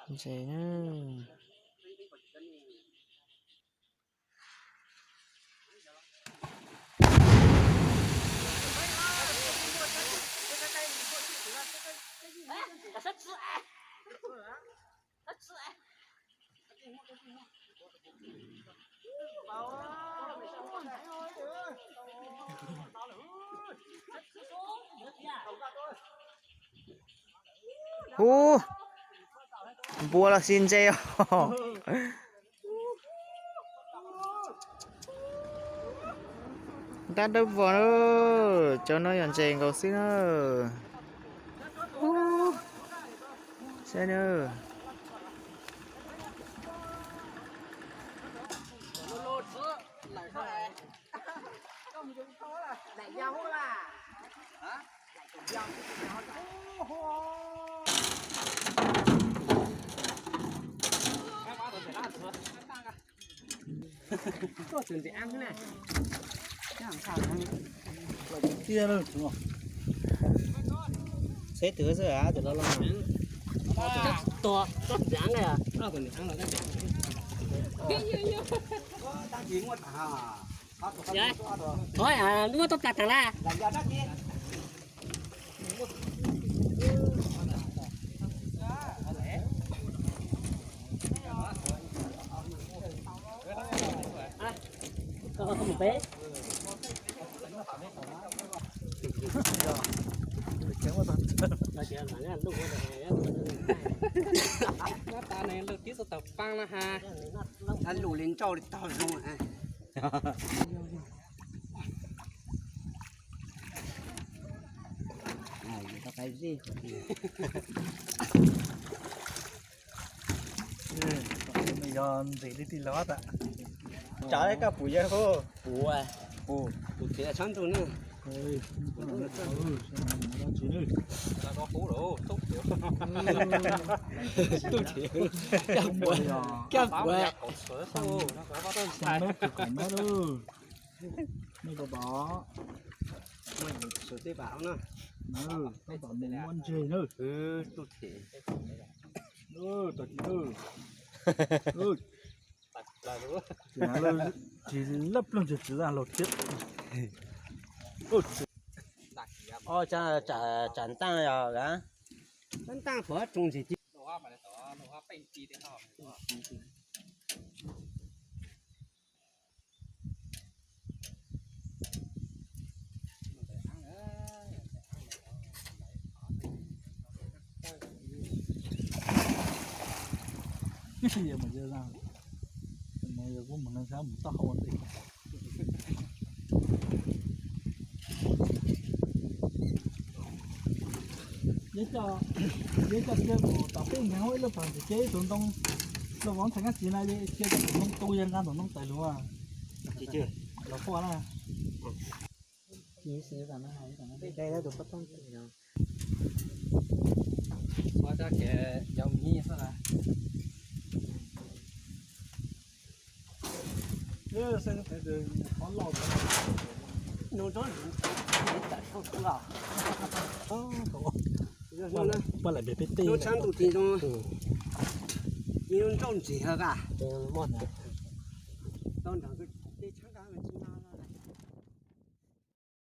Ntses na. Ub, npua los sis ntses os. Ntab dawb vog na, cov no yog ntses nkaus xwb na. Saib na. Tiag, xeb twv xwb, tus no los. Thov muab tau plas tas na. Lub tib txog tawm paab na ha. Lub li nrauj li tog zoo. Yog ntxim li tij laug tas. Tsav koj pum yawg hu. Pum, pum, pum txiv tshab ntuj ne. Tub txiv, koj pum, koj pum. Nej pom pom. Tej pam na. Tej pam muaj ntseg na. Tub txiv. Tag kis na. Tsis laj ploog tsis txiv laug thiab. Tsam ntaaj yog a. Ntaaj puas tsoo ntsis ci. Yog coj cia mus tom peb nkeeg ib lub pawg ntsis cia ib tug ntoo, lub vauv ntxhais Nkaj Txiv na, cia tus ntoo tu yog nqa tus ntoo tawm lug los quaj na. Pab lam peb tej nrauj ntsis ha.